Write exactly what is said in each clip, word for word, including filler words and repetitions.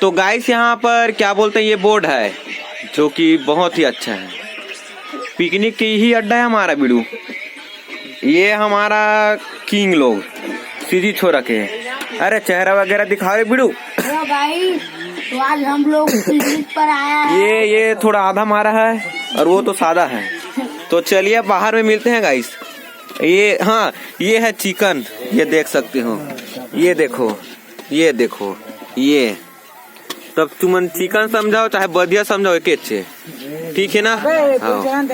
तो गाइस, यहाँ पर क्या बोलते हैं, ये बोर्ड है जो कि बहुत ही अच्छा है। पिकनिक की ही अड्डा है हमारा बिड़ू। ये हमारा किंग लोग, सीधी छोरा के। अरे, चेहरा वगैरह दिखा रहे बिड़ू। हेलो गाइस, तो आज हम लोग पिकनिक पर आया है। ये ये थोड़ा आधा मारा है और वो तो सादा है। तो चलिए, बाहर में मिलते हैं गाइस। ये, हाँ, ये है चिकन, ये देख सकते हो। ये देखो, ये देखो, ये। तब तुमन चिकन समझाओ चाहे बधिया समझाओ, एकेच हे, ठीक है ना? हाँ।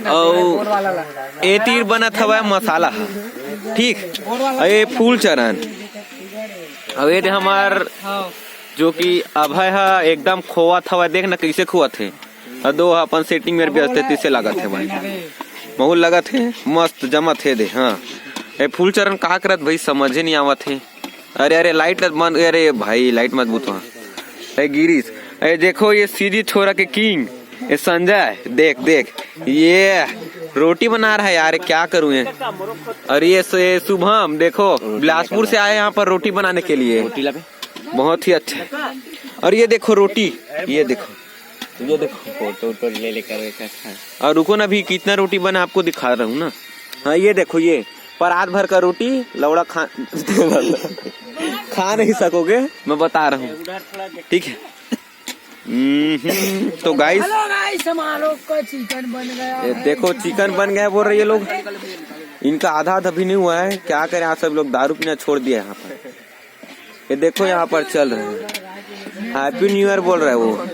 अउ ए तीर बनत हवय मसाला ह, ठीक। अउ ये फूल चरण, अउ ये दे हमार जो कि अभय ह एकदम खोवत हवय, देख ना कइसे खोवत हे। अउ दो ह अपन सेटिंग में व्यस्त हे, तइसे लागत हे भाई, महूल लगत हे, मस्त जमत हे दे। हाँ, ए फूल चरण का करत भाई, समझे नहीं आवत हे। अरे, अरे, लाइट मत बंद, अरे भाई, लाइट मत बुतवा। ए गिरीश, ए देखो, ये सीधी छोरा के किंग, ये संजय, देख, देख, ये रोटी बना रहा है यार, क्या करूँ ये। और ये से-, शुभम, देखो, बिलासपुर से आए यहाँ पर रोटी बनाने के लिए। बहुत ही अच्छा है। और ये देखो रोटी, ये देखो, ये देखो। फोटो वोटो ले लेकर एक अच्छा। और रुको ना, अभी कितना रोटी बना, आपको दिखा रहा हूँ ना। हाँ, ये देखो, ये परात भर का रोटी लौड़ा खा खा नहीं सकोगे, मैं बता रहा हूँ, ठीक है। हम्म, तो गाइस, हेलो गाइस, हमारा लोग का चिकन बन गया ये है। देखो, चिकन बन गया बोल रहे ये लोग। इनका आधा आधा भी नहीं हुआ है, क्या करें, आप सब लोग दारू पीना छोड़ दिया यहाँ पर। ये देखो, यहाँ पर चल रहे हैं, हैप्पी न्यू ईयर बोल रहा है वो।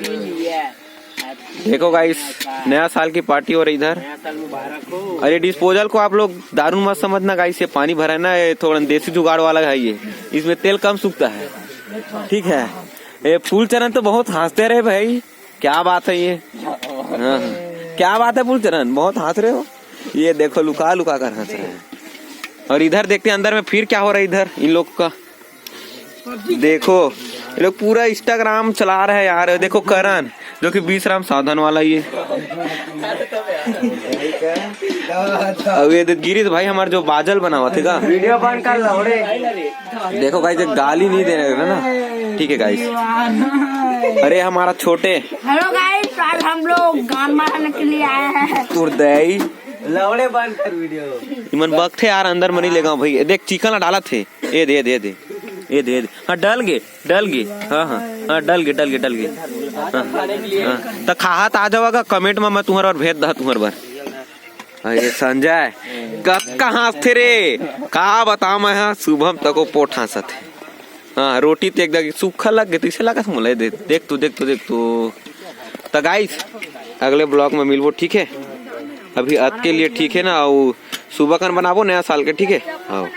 देखो गाइस, नया साल की पार्टी हो रही इधर। अरे, डिस्पोजल को आप लोग दारू मत समझना गाइस, ये पानी भरा है ना, ये थोड़ा देसी जुगाड़ वाला है ये, इसमें तेल कम सूखता है, ठीक है। ये फूल चरण तो बहुत हंसते रहे भाई, क्या बात है ये? हाँ, हाँ। क्या बात है फूल चरण, बहुत हंस रहे हो। ये देखो, लुका लुका कर हंस रहे हैं। और इधर देखते हैं अंदर में फिर क्या हो रहा है इधर इन लोग का। देखो, ये लोग पूरा इंस्टाग्राम चला रहे हैं यार। देखो करण, जो कि विश्राम साधन वाला ये। अब ये दे-, गिरीश भाई हमारे जो बाजल बनावत हे का? वीडियो बंद कर लो रे। देखो गाइस, ये गाली नहीं दे रहे हैं ना, ठीक है गाइस। अरे हमारा छोटे हेलो गाइस, आज हम लोग गान मारने के लिए आए हैं। तुरदई। लवड़े बंद कर वीडियो। इमन बकथे यार, अंदर मनी लेगा भाई। देख, चिकन ला डालत हे। ए दे, ए दे, ए दे। ए दे, ए दे। हाँ, डल गे, डल गे। हाँ, हाँ, हाँ, डल गे, डल गे, डल गे। हाँ, हाँ। त खाहा त आ जावा गा, कमेंट में मैं तुम्हारा और भेज दा तुम्हार बर। अरे संजय, कतका हाँसथे रे, का बताओ मैं, हाँ, शुभम तको पोट हाँसत हे। हाँ, रोटी तो एकदम सूखा लग गे, तइसे लागत मोला। दे-, देख तू, देख तू, देख तू। त गाइस, अगले ब्लॉग में मिलबो, ठीक है? अभी अत के लिए ठीक है ना, अउ सुबह कन बनाबो नया साल के, ठीक है? हाँ।